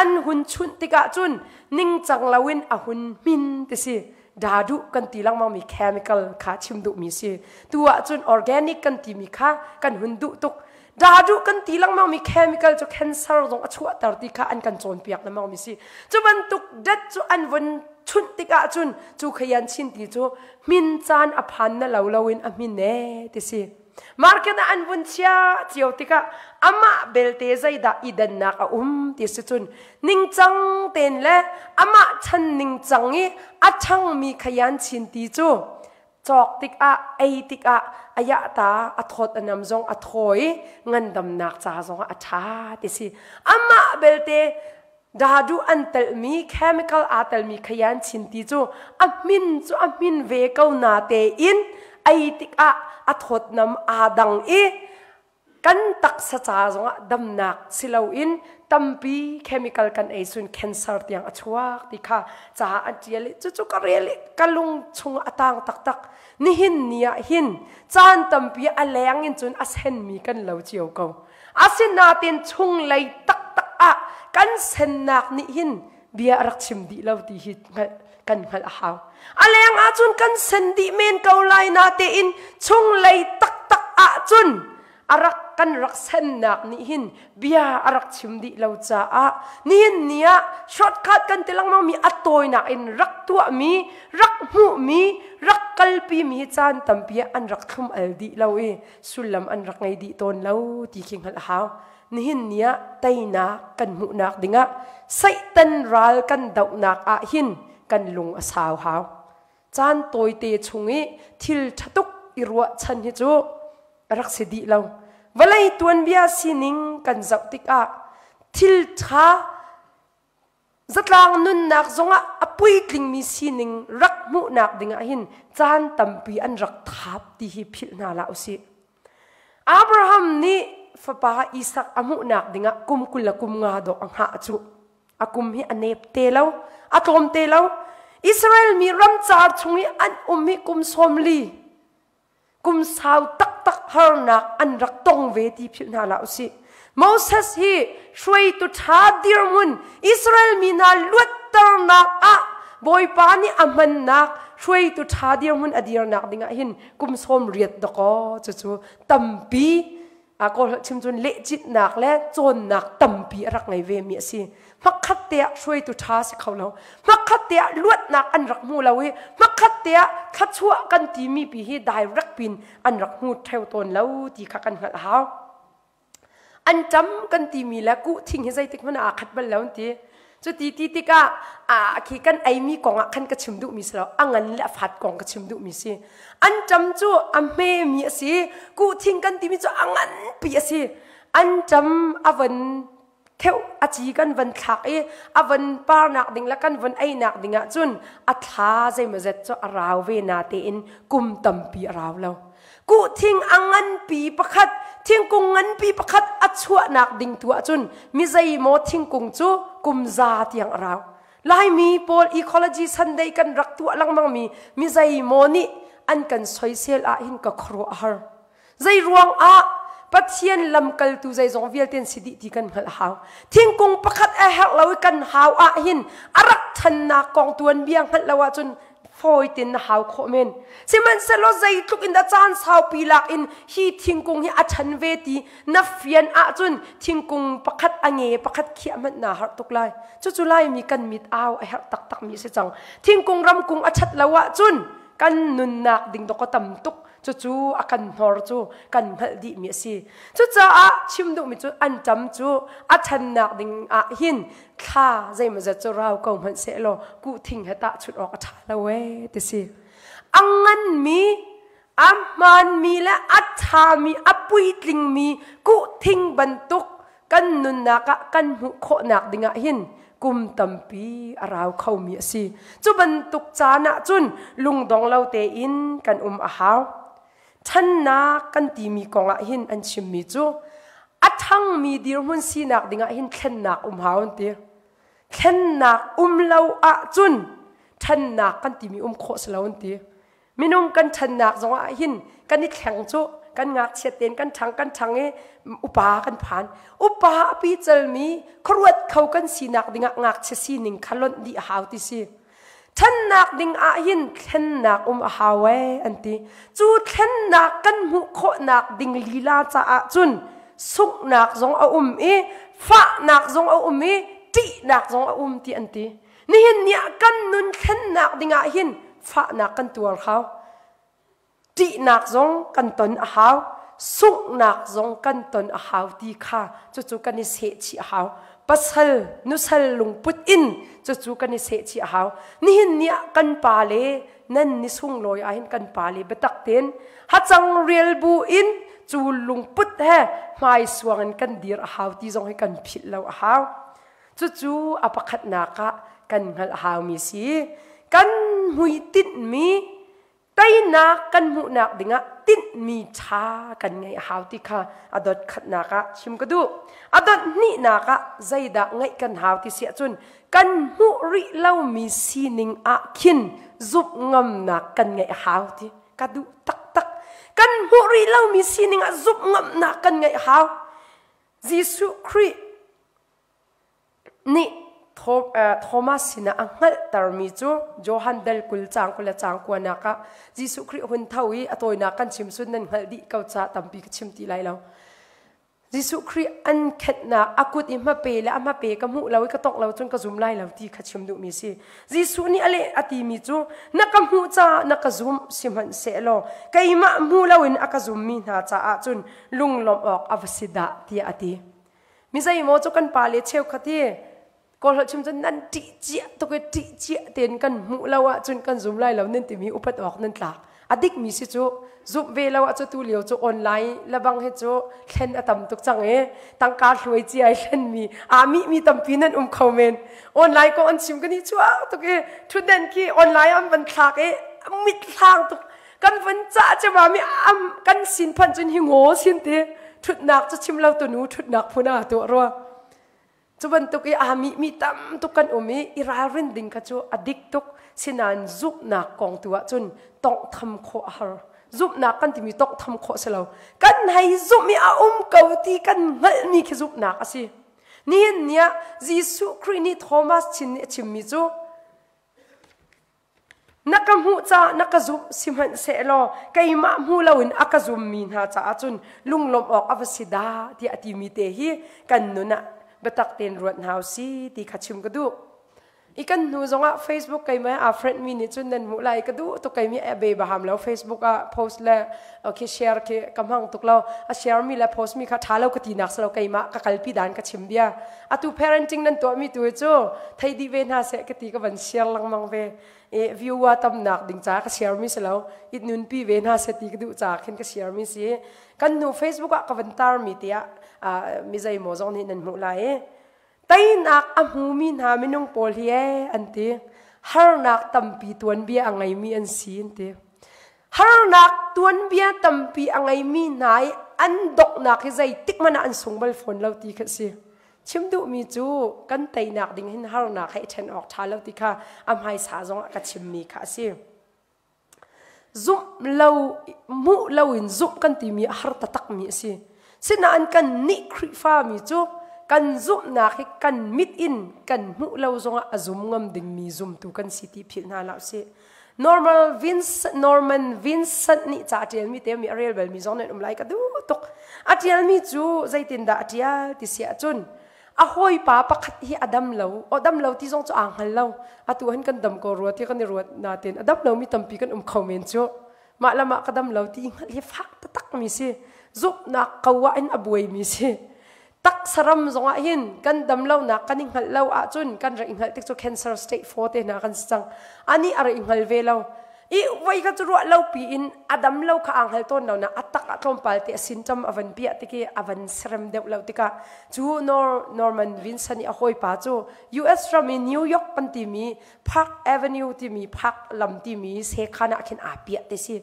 an hun chunh tikah cun ningcang loin a hun hmin ti si. Daduh kan ti lengmang mi chemical kha chim duhmi si. Tu ahcun organic kan timi kha kan hun duh tuk. Daduh kan ti lengmang mi chemical cu cancer zong a chuahter ti kha an kan cawnpiak lengmang mi si. Cu bantuk dat cu an vun chunh tikah cun cu khayan chin ti cu hmin caan a phan na lo loin a hmin ee ti si. Market ah an vun chia cio tikah amah belte zeidah i dannak a um ti si cun ningcang tein le amah chan ningcang i a ṭhangmi khayan chin ti cu cawk tikah ei tikah a yahta a thawt a nam zong a thaw i ngandamnak ca zongah a ṭha ti si. Amah belte dadu an telhmi chemical aa telmi khayan chin ti cu a hmin cu a hmin ve ko na tein ei tikah a thawtnam aa dang i kan taksa ca zongah damnak si loin tampi chemical kan ei cun cancer tiang a chuak ti kha ca an ṭial i cucu ka rel i ka lung chung a tang taktak. Nihin ni ah hin caan tampi a leng in cun a senmi kan lo cio ko. Asinain chunglei taktak ah kan sennak nih hin bia a rak chim dih lo ti hi kan hngalh a hau. A leng ahcun kan sen dih men ko lai natein chunglei taktak ahcun a rak kan rak sennak nih hin bia a rak chim dih lo caah nihin ni ah shortcut kan ti lengmang mi a tawinak in rak tuahmi, rak hmuhmi, rak kalpi mi hi caan tampi ah an rak thlum al dih lo i sullam an rak ngei dih tawn lo ti khi hngalh a hau. Nihin ni ah teinak kan hmuhnak dingah Satan ral kan dohnak ah hin kan lung a sau hau. Caan tawite chung i thil ṭha tuk i ruahchan hi cu a rak si dih lo. Vawlei tuanbia sining kan zoh tikah thil ṭha zatlang nunnak zongah a puitlingmi sining rak hmuhnak dingah hin caan tampi an rak thap ti hi philh hna hlah usih. Abraham nih fapa Isak a hmuhnak dingah kum 20 le kum nga dawh a hngah cu. A kum hi a nep te lo, a tlawm te lo. Israel mi ramcar chung i an um hi kum 40, kum sau taktak harnak an rak tong ve ti philh hna hlah usih. Moses hi hruaitu ṭha dirhmun Israel mi hna luatternak ah Bawipa nih a hmannak hruaitu ṭha dirhmun a dirnak dingah hin kum 80 dakaw cucu tampi a kawl chim cun lehcitnak le cawnnak tampi a rak ngei ve mi a si. Hmakhat te ah hruaitu ṭha si kho lo. Hmakhat te ah luatnak an rak hmu lo i hmakhat te ah thluachuah kan timi pi hi direct pin an rak hmu ṭheo tawn lo ti kha kan hngalh hau. An ṭam kan timi le kuh thing hi zeitik hmanh ah aa khat bal lo an ti. Cuti ti tikah a khi kan eimi kong ah khan ka chim duhmi si lo, a ngan le a fat kong ka chim duhmi si. An ṭam cu a hmemi a si, kuh thing kan timi cu a nganpi a si. An ṭam a von theu a ci kan van thlak i a van parnak ding le kan von einak ding ah cun a thla zeimawzet cu a rau ve na tein kum tampi a rau lo. Kuhthing a nganpi pakhat, thingkung nganpi pakhat a chuahnak ding tu ahcun mi zeimaw thingkung cu kum za tiang a rau. Laimi pawl Ecology Sunday kan rak tuah lengmang mi mi zeimaw nih an kan soisel ah hin ka khuaruah a har. Zei ruang ah Pathian lamkaltu zeizong vialte an si dih ti kan hngalh a hau. Thingkung pakhat a herh lo i kan hau ah hin a rak ṭhannak kong tuanbia hngalh lo ahcun fawi tein na hau khawh men. Sihmanhsehlaw zeitluk in dah caan saupi lak in hi thingkung hi a ṭhan ve ti na fian ahcun thingkung pakhat a nge pakhat khiah hmanh naa harh tuk lai. Cucu Laimi kan mit au a herh taktakmi a si cang. Thingkung ramkung a ṭhat lo ahcun kan nunnak ding dawk a tam tuk. Cucu a kan hnor cu kan hngalh dihmi a si. Cucaah chim duhmi cu an ṭam cu a ṭhannak ding ah hin thla zeimawzat cu rau ko hmanh sehlaw kuhthing he tahchunh awk a ṭha lo ee ti si. A nganmi, a hmaanmi le a ṭhami, a puitlingmi kuhthing bantuk kan nunnak ah kan hmuh khawhnak ding ah hin kum tampi a rau khomi a si. Cu bantuk caan ah cun lungdong lo tein kan um a hau. Ṭhannak kan timi kong ah hin an chimmi cu a ṭhangmi dirhmun sinak ding ah hin thlennak um hau an ti. Thlennak um lo ahcun ṭhannak kan timi um khawh si lo an ti. Minung kan ṭhannak zong ah hin kan i thleng cu kan ngakchiat tein kan ṭhang kan ṭhang i upa kan phan. Upa a pi calmi khuaruat kho kan sinak dingah ngakchia sining kha lonh dih a hau ti si. Ṭhannak ding ah hin thlennak um a hau ee an ti. Cu thlennak kan hmuh khawhnak ding lila caah cun sunghnak zong a um i fahnak zong a um i ṭihnak zong a um ti an ti. Nihin ni ah kan nun thlennak ding ah hin fahnak kan tuar hau. Ṭihnak zong kan ton a hau. Sunghnak zong kan ton a hau ti kha cucu kan i sehchih a hau. Pasal, nusal lungput in cucu kan i sehchih a hau. Nihin ni ah kan pa le nan ni sunglawi ah hin kan pa le biatak tein hacang rial bu in cu lungput he hmaisuang in kan dir a hau ti zong hi kan philh lo a hau. Cucu a pakhatnak ah kan hngalh a haumi si. Kan hmuitinhmi teinak kan hmuhnak dingah tinhmi ṭha kan ngeih a hau ti kha a dot khatnak ah chim ka duh. A dot hnihnak ah zeidah ngeih kan hau ti si ahcun kan hmuh rih lomi sining ah khin zumh ngamnak kan ngeih a hau ti ka duh taktak. Kan hmuh rih lomi sining ah zumh ngamnak kan ngeih a hau. Jesuh Khrih nih Thomas sinah a hngalhtermi cu Johan dal 20 caang 20 le caang kuanak ah Jesuh Khrih hun tho i a tawinak kan chim sun nan hngalh dih ko caah tampi ka chim ti lai lo. Jesuh Khrih an khenhnak a kut i hmape le a hmape ka hmuh lo i ka tongh lo cun ka zum lai lo ti kha chim duhmi si. Jesuh nih a leh a timi cu na ka hmuh caah na ka zumh sihmanhsehlaw keimah hmu loin a ka zummi hna caah cun lunglawmh awk a va si dah tiah a ti. Mi zeimaw cu kan pale cheukhat hi Kawl chim cun nan ṭih cia tuk i ṭih cia tein kan hmuh lo ahcun kan zum lai lo nan timi upat awk nan tlak. A dikmi si cu zumh ve lo ahcun tu lio cu online lebang hi cu thlen a tam tuk cang i tangka hluai cia i thlenmi aa mihmi tampi nan um kho men. Online kong an chim kan i chuak tuk i ṭhutden khi online an van thlak i mit hlang tuk kan van cah cema mi am kan sin phan cun hi ngaw sin ti thutnak cu chim lo tu nu thutnak phun ah tuah rua cu bantuk i aa mi mi tam tuk kan um i i ralrin ding kha cu a dik tuk sinain zumhnak kong tu ah cun tonghtham khawh a har zumhnak kan timi tonghtham khawh si lo kan hei zumh i a um ko ti kan hngalhmi khi zumhnak a si nihin ni ah Jesuh Khrih nih Thomas chin nih a chimmi cu Na ka hmuh caah na ka zumh sihmanhsehlaw keimah hmu loin a ka zummi hna caah cun lunglawmh awk a va si dah tiah a timi te hi kan nun ah biatak tein ruat hna u si ti kha chim ka duh. I kan hnu zongah Facebook keimah a friend mi nih cun nan hmuh lai ka duh tuk keimi a be baham lo Facebook ah post le okay share khi ka hmang tuk lo a share mi le post mi kha tha lo ka ti nak salo keimah ka kalpi dan ka chim bia atu parenting nan tuah mi tu cu thei dih ve hna seh ka ti ka van share lengmang ve i viewer tamnak ding ca ka share mi si lo it nun pi ve hna seh ti ka duh ca khin ka share mi si kan hnu Facebook ah ka van tar mi tiah mi zei maw zong nih nan hmuh lai i teinak a hmumi hna minung pawl hi ee an ti harnak tampi tuanbia a ngeimi an si an ti Harnak tuanbia tampi a ngeimi hna i an donghnak hi zeitik hmanh ah an sung bal fawn lo ti kha a si. Chim duhmi cu kan teinak ding hin harnak he i ṭhen awk ṭha lo ti kha a hmaisa zongah ka chimmi kha a si. Zumh lo, hmuh loin zumh kan timi a har taktakmi a si. Sinain kan nih Khrihfami cu kan zumhnak hi kan mit in kan hmuh lo zongah a zum ngam dingmi zumtu kan si ti philh hna hlah usih. Normal Vincent, Norman Vincent nih ca a ṭialmi te mi a rel balmi zong nan um lai ka duh tuk. A ṭialmi cu zeitindah a ṭial ti si ahcun a hawipa pakhat hi a dam lo o dam lo ti zong cu aa hngal lo atu han kan dam ko rua ti kan i ruat natin a dam lomi tampi kan um kho men cu mah lamah ka dam lo ti hngalh hi fak taktak mi si zumhnak ko ah in a buaimi si taksaram zongah hin kan dam lonak kan i hngalh lo ahcun kan ra i hngalh tik cu cancer stage 4 te hna kan si cang ani a ra i hngal ve lo i voi kha cu ruah lo pi in a dam lo kha aa hngal tawn lo na a tak ah tlawmpal te a symptom a van piah tik i a van serem deuh lo tikah cu Norman Vincent i a hawipa cu US ram i New York kan timi Park Avenue timi park lam timi sekhan ah khin aa piah te si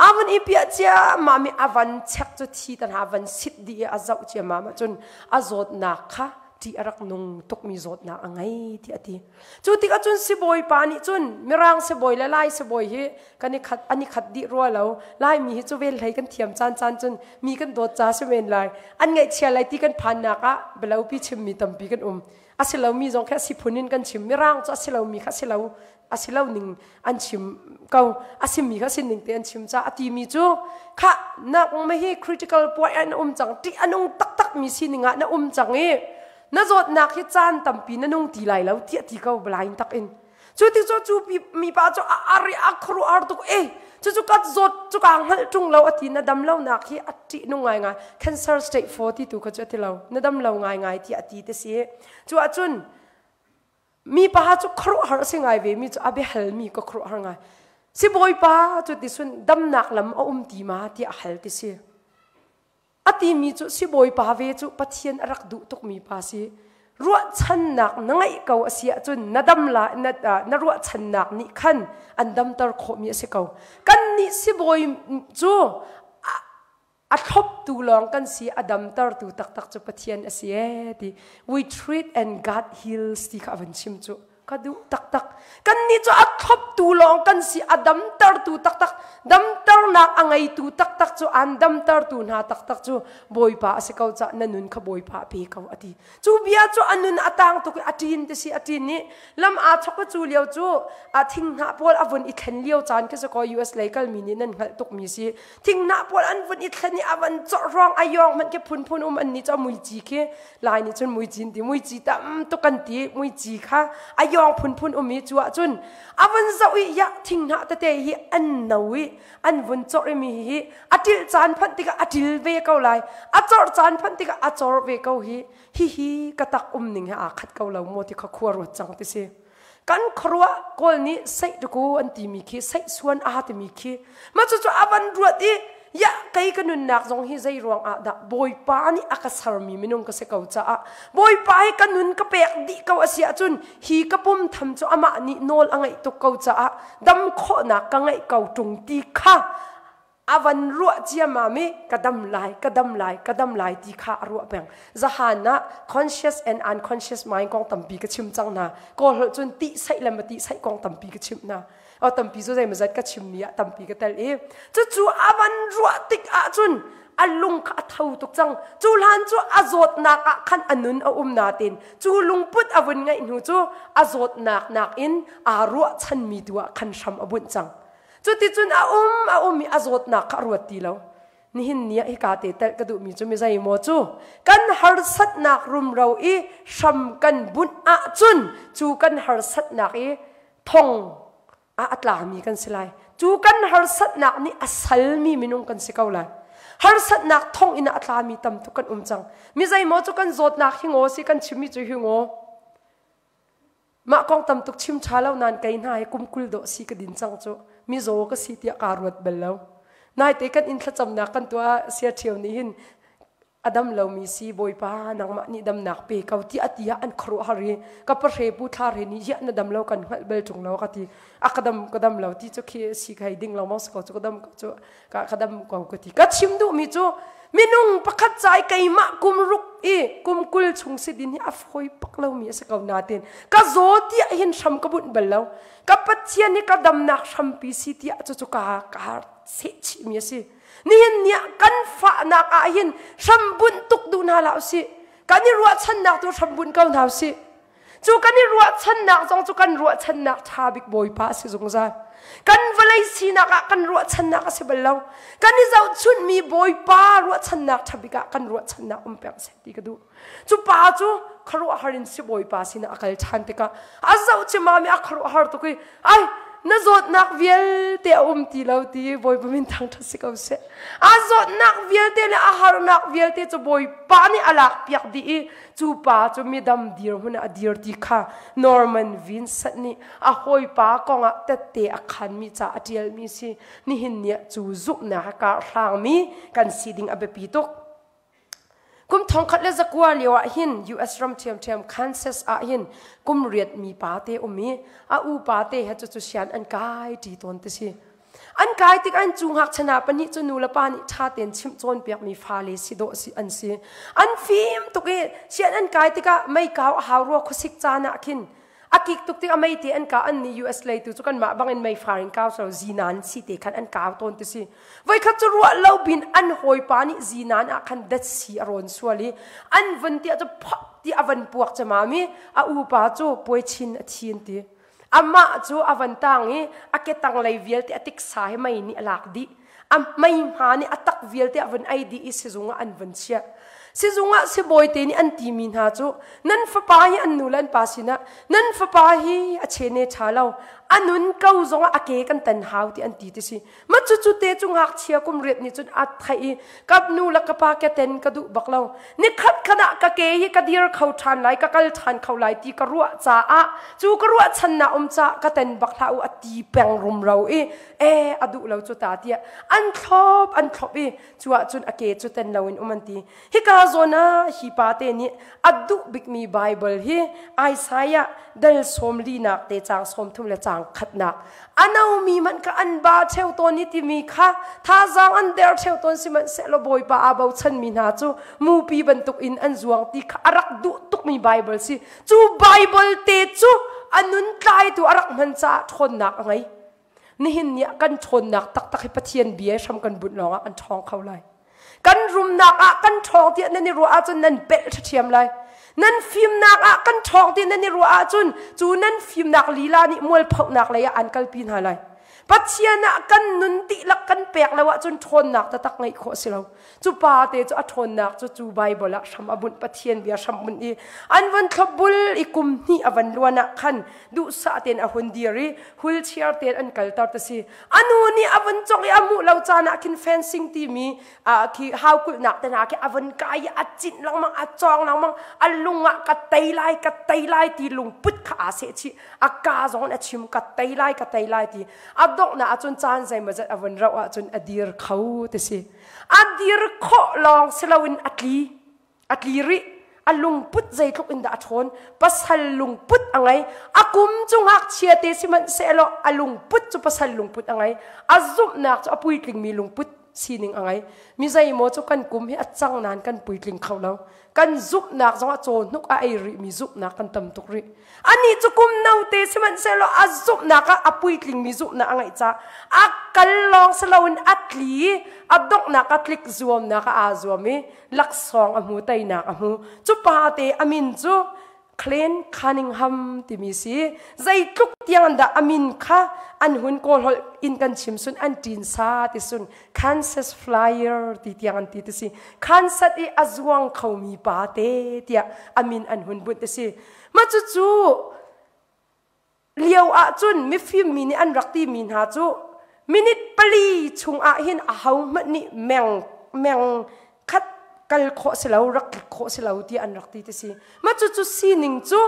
a van i piah ciammam i a van chek cu thi tan ha van sit dih i a zoh ciammam ahcun a zawtnak kha ṭih a rak nung tukmi zawtnak a ngei ti a ti. Cu tikah cun sibawi pa nih cun Mirang sibawi le Lai sibawi hi kan i khat an i khat dih rua lo. Laimi hi cu vel hlei kan thiam caan caan cun mi kan dawt ca si men lai. An ngaihchia lai ti kan phannak ah bialopi chimmi tampi kan um. A si lomi zong khi a si phun in kan chim. Mirang cu a si lomi kha a si lo a si lo ning an chim ko. A simi kha sin ning te an chim ca a timi cu kha na um hi critical point an um cang ṭih a nung taktak mi sining ah na um cang i na zawtnak hi caan tampi na nung ti lai lo tiah ti ko blind tak in cu ti cu cu mi pa cu a ar i a khru ar tuk e cu cu ka zawt cu ka hngalh ṭung lo ati na dam lo nak hi a ṭih nung ngai ngai cancer stage 4 ti tu kha cu ati lo na dam lo ngai ngai ti ati te si cu ahcun mi pa cu khuaruahhar a si ngai ve mi cu a biahal mi ka khuaruahhar ngai si bawipa cu ti sun damnak lam a um ti ma tiah a hal ti si A timi cu sibawipa ve cu Pathian a rak duh tukmi pa si. Ruahchannak na ngeih ko a si ahcun na dam la na, na ruahchannak nih khan an damter khawhmi a si ko. Kannih sibawi cu a, a thloptu lawng kan si, a damtertu taktak cu Pathian a si ee ti. We treat and God heals ti kha a van chim cu. Ka duh taktak. Kannih cu a thloptu lawng kan si, a damtertu taktak, damternak a ngeitu taktak cu an damtertu hna taktak cu Bawipa a si ko cah na nun kha Bawipa a pe ko a ti. Cu bia cu a nun a tang tuk i a ṭin ti si a ṭin i lam aa chok i cu lio cu a thinghnah pawl a vun i thlen lio caan khi si kaw US lei kalmi nih nan hngalh tukmi si. Thinghnah pawl an vun i thlen i a van cawh ruang a yawng hmanh khi phunphun um an ni cu a muici khi Lai nih cun muici an ti muici tam tuk kan ti muici kha a yawng phunphun um i cu ahcun a vun zoh i ya thinghnah tete hi an no i an vun cawrh i mi hi a ṭil caan phanh tikah a ṭil ve ko lai a cawrh caan phanh tikah a cawr ve ko hi hihi ka tak um ning he aa khat ko lo maw ti kha khua ruat cang ti si kan khuaruah kawl nih seih tuku an timi khi seih suan aa timi khi mah cucu a van ruat i ya kei ka nunnak zong hi zei ruang ah dah bawipa nih a ka sermi minung ka si ko caah bawipa hi ka nun ka pek dih ko a si ahcun hi ka pum tham cu amah nih nawl a ngeih tuk ko caah dam khawhnak ka ngeih ko ṭung ti kha a van ruah ciamam i ka dam lai ka dam lai ka dam lai ti kha a ruah peng zahan ah conscious and unconscious mind kong tampi ka chim cang hna kawl holh cun ti saih le ma ti saih kong tampi ka chim hna o tampi cu zei mazat ka chim mi ah tampi ka tel i cucu a van ruah tik ahcun a lung kha a tho tuk cang cu hlan cu a zawtnak ah khan a nun a um natin cu lungput a vun ngeih hnu cu a zawtnak nakin aa ruahchan mi tu ah khan hram a bunh cang Cuticun a um a um i a zawtnak kha a ruat ti lo. Nihin ni ah hika te telh ka duhmi cu mi zeimaw cu kan harsatnak rumro i hram kan bunh ahcun cu kan harsatnak i thong ah a tlami kan si lai. Cu kan harsatnak nih a salmi minung kan si ko lai. Harsatnak thong in a tlami tam tuk kan um cang. Mi zeimaw cu kan zawtnak hi ngaw si kan chimmi cu hi ngaw. Mah kong tam tuk chim ṭha lo nain kei hna hi kum 20 dawh si ka din cang cu mizaw ka si tiah kaa ruat bal lo. Naite kan inn thlacamnak kan tuah sia ṭhio nih hin a dam lomi si Bawipa nangmah nih damnak pe ko tiah ti ah an khuaruahhar i ka pahre pu thla re nih ziah na dam lo kan hngalh bal ṭung lo ka ti a ka dam ka dam lo ti cu khi si ka hei ding lo maw si ko cu ka dam ko cu ka ka dam ko ka ti ka chim duhmi cu minung pakhat ca i keimah kum ruk i kum 20 chung si din hi a fawi pak lomi a si ko natin ka zaw tiah hin hram ka bunh bal lo ka pathian hi ka damnak hrampi si tiah cucu ka ka sehchihmi a si nihin ni ah kan fahnak ah hin hram bunh tuk duh hna hlah usih kan i ruahchannak tu hram bunh ko hna usih Cu kan i ruahchannak zong cu kan ruahchannak ṭha bik Bawipa a si zungzal. Kan vawlei sinak ah kan ruahchannak a si bal lo. Kan i zohchunhmi Bawipa ruahchannak ṭha bik ah kan ruahchannak um peng seh ti ka duh. Cu pa cu khuaruahhar in si Bawipa sinah a kal ṭhan tikah a zoh cimami a khuaruahhar tuk i ai na zawtnak vialte a um ti lo ti Bawipa min thangṭhat si ko seh. A zawtnak vialte le a harnak vialte cu Bawipa nih a lakpiak dih i Cu pa cu midam dirhmun ah a dir ti kha Norman Vincent nih a hawipa kongah tette a khanmi ca a ṭialmi si. Nihin ni ah cu zumhnak a karhlangmi kan si ding a biapi tuk. Kum 1900 lio ah hin US ram ṭhiamṭhiam Kansas ah hin kum riat mi pa te um i a upa te he cu cu sian an kai ṭi tawn ti si. An kai tik an cu ngakchia hna pahnih cu nu le pa nih ṭha tein chimh cawnpiakmi fale si dawh si an si. An fim tuk i sian an kai tikah mei kau a hau rua khuasik caan ah khin a kik tuk tik a mei te an kau an nih US lei tu cu kanmah bangin mei far in kau so zinan si te khan an kau tawn ti si. Voikhat cu ruah lo bin an hawipa nih zinan ah khan datsi a rawn sual i an vun tiah cu phok ti a van puak camam i a upa cu puai chin a thi an ti. Amah cu a van tang i a ketang lei vialte a tiksa hi mei nih a lak dih. A mei hma nih a tak vialte a vun ei dih i sizung ah an vun chiah. Sizung ah sibawi te nih an timi hna cu nan fapa hi an nu le an pa sinah nan fapa hi a chene ṭha lo a nun ko zongah a ke kan tan hau ti an ti ti si. Ma cucu te cu ngakchia kum riat nih cun a theih i ka nu le ka pa keten ka duh bak lo. Nikhat khat ah ka ke hi ka dir kho ṭhan lai, ka kal ṭhan kho lai ti ka ruah caah cu ka ruahchannak um caah ka ten bak hlah u a ti peng rumro i e a duh lo cu ta tiah an thlop an thlop i cu ahcun a ke cu ten loin um an ti. Hika zawn ah hi pa te nih a duh bikmi Baibal hi Isaiah dal sawm linak te caang 30 le caang khatnak a nomi hmanh kha an ba ṭheo tawn i timi kha thazaang an der ṭheo tawn sihmanhsehlaw Bawipa aa bochanmi hna cu mupi bantuk in an zuang ti kha a rak duh tukmi Baibal si. Cu Baibal te cu a nun tlaitu a rak hman caah ṭhawnnak a ngei. Nihin ni ah kan ṭhawnnak taktak hi Pathian bia hram kan bunh lawngah kan ṭhawng kho lai. Kan rumnak ah kan ṭhawng tiah nan i ruah ahcun nan pelh ṭhiam lai. Nan fimnak ah kan ṭhawng tiah nan i ruah ahcun cu nan fimnak lila nih mualphohnak lei ah an kalpi hna lai. Pathian ah kan nun dihlak kan pek lo ahcun ṭhawnnak taktak ngeih khawh a si lo. Cu pa te cu a ṭhawnnak cu cu Baibal ah hram a bunh Pathian bia hram bunh i an von thlopbul i kum hnih a van luan ah khan duhsah tein a hun dir i wheelchair tein an kalter ti si. A nu nih a vun cawk i a hmuh lo caan ah khin fencing timi khi hau kulhnak te hna khi a vun kai i a cinh lengmang a cawng lengmang a lung ah ka tei lai ka tei lai ti lungput kha aa seh chih a ka zong in a chim ka tei lai ka tei lai ti a donghnak ahcun caan zeimawzat a vun rauh ahcun a dir kho ti si a dir khawh lawng si loin a tli a tli rih a lungput zeitluk in dah a ṭhawn pasal lungput a ngei a kum cu ngakchia te sihmanhsehlaw a lungput cu pasal lungput a ngei a zumhnak cu a puitlingmi lungput sining a ngei mi zeimaw cu kan kum hi a cang nain kan puitling kho lo kan zumhnak zong a caw hnuk a ei rihmi zumhnak kan tam tuk rih Anih cu kum note sihmanhsehlaw a zumhnak ah a puitlingmi zumhnak a ngeih caah a kal lawng si loin a tli a donghnak a tlik zuamnak ah aa zuam i laksawng a hmu teinak a hmu. Cu pa te a min cu Glenn Cunningham timi si. Zeitluk tiang dah a min kha an hun kawlholh in kan chim sun an ṭin sa ti sun Kansas Flyer ti tiang an ti ti si. Kansas i a zuang khomi pa te tiah a min an hun bunh ti si. Mah cucu lio ahcun mifim mi nih an rak timi hna cu minute pali chung ah hin ahohmanh nih meng meng khat kal khawh si lo rak tlik khawh si lo ti an rak ti ti si. Mah cucu sining cu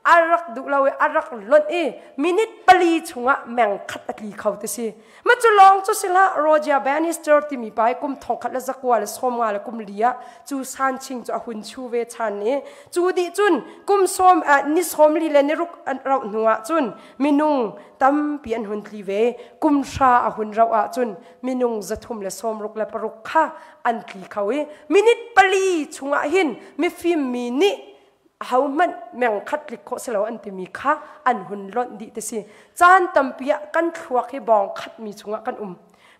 a rak duh lo i a rak lonh i minute pali chungah meng khat a tli kho ti si. Mah cu lawng cu si hlah Roger Bannister timi pa hi kum 1954 ah cu Sanching cu a hun chu ve chan i cu dih cun kum sawm ni sawm li le ni ruk an rauh hnu ah cun minung tampi an hun tli ve kum hra a hun rauh ah cun minung 366 kha an tli kho i minute pali chungah hin mifim mi nih ahohmanh meng khat tlik khawh si lo an timi kha an hun lonh dih ti si caan tampi ah kan thluak hi bawng khat mi chungah kan um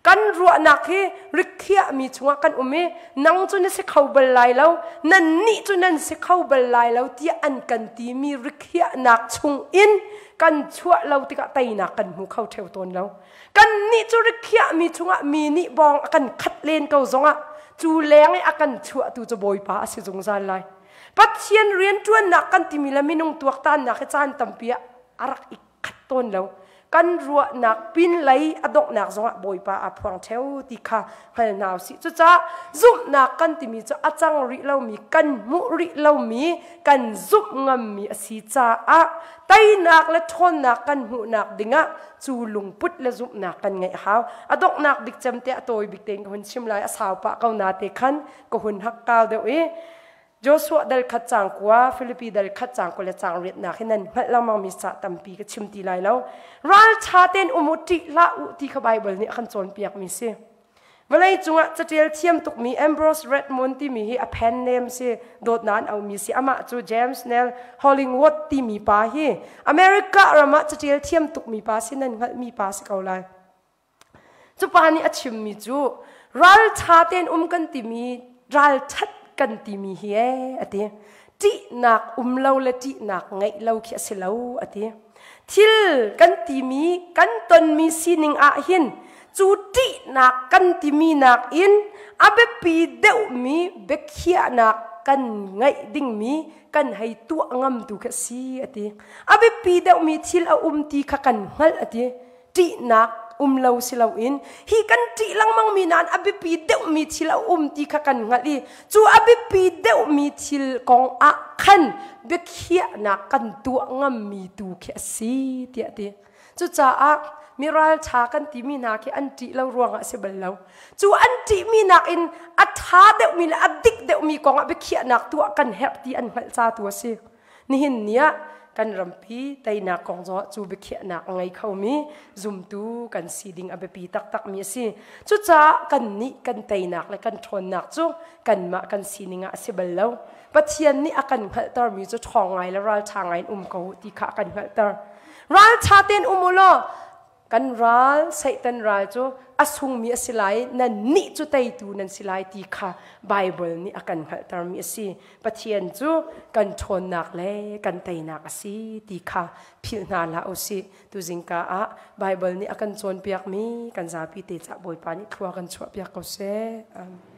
kan ruahnak hi rikhiah mi chungah kan um i nang cu na si kho bal lai lo nan nih cu nan si kho bal lai lo tiah an kan timi rikhiahnak chung in kan chuah lo tikah teinak kan hmu kho theo tawn lo kan nih cu rikhiah mi chungah mi nih bawng a kan khat len ko zongah cu leng i a kan chuahtu cu Bawipa a si zungzal lai Pathian rianṭuannak kan timi le minung tuaktannak hi caan tampi ah a rak i khat tawn lo. Kan ruahnak pinlei a donghnak zongah Bawipa aa phuang ṭheo ti kha hngal hna usih. Cucaah zumhnak kan timi cu a cang rih lomi, kan hmuh rih lomi, kan zumh ngammi a si caah teinak le ṭhawnnak kan hmuhnak dingah cu lungput le zumhnak kan ngeih a hau. A donghnak bik cem te a tawi bik tein ka hun chim lai, a sau pah ko na te khan ka hun hakkau deuh i. Joshua dal khat cang kua, Filipi dal khat cang kua le cang riatnak hi nan hngalh lengmang mi ca tampi ka chim ti lai lo. Ral ṭha tein um u, ṭih hlah u ti kha Baibal nih a kan cawnpiak mi si. Vawlei cungah catial thiam tukmi Ambrose Redmond timi hi a pen name si, dawtnak an aumi si. Amah cu James Nell Hollingworth timi pa hi America ram ah catial thiam tukmi pa si, nan hngalhmi pa si ko lai. Cu pa nih a chimmi cu ralṭha tein um kan timi ralṭhat kan timi hi ee a ti. Ṭihnak um lo le ṭihnak ngeih lo khi a si lo a ti. Thil kan timi kan tonmi sining ah hin cu ṭihnak kan timi nakin a biapi deuhmi biakhiahnak kan ngeih dingmi kan hei tuah ngam tu khi a si a ti. A biapi deuhmi thil a um ti kha kan hngalh a ti. Ṭihnak um lo si loin hi kan ṭih lengmangmi nain a biapi deuhmi thil a um ti kha kan hngalh i cu a biapi deuhmi thil kong ah khan biakhiahnak kan tuah ngammi tu khi a si tiah a ti. Cucaah mi ralṭha kan timi hna khi an ṭih lo ruangah a si bal lo. Cu an ṭihmi nakin a ṭha deuhmi le a dik deuhmi kong ah biakhiahnak tuah kan herh ti an hngalh ca tu a si. Nihin ni ah kan rampi teinak kong zongah cu biakhiahnak a ngei khomi zumtu kan si ding a biapi taktakmi a si. Cucaah kannih kan teinak le kan ṭhawnnak cu kanmah kan sining ah a si bal lo. Pathian nih a kan hngalhtermi cu ṭhawng ngai le ralṭha ngai in um ko u ti kha a kan hngalhter. Ralṭha tein um u law kan ral Satan ral cu a sungmi a si lai, nannih cu teitu nan si lai ti kha Baibal nih a kan hngalhtermi a si. Pathian cu kan ṭhawnnak le kan teinak a si ti kha philh hna hlah u sih. Tuzingka ah Baibal nih a kan cawnpiakmi kan zapi te cah Bawipa nih thlua kan chuahpiak ko seh. Amen.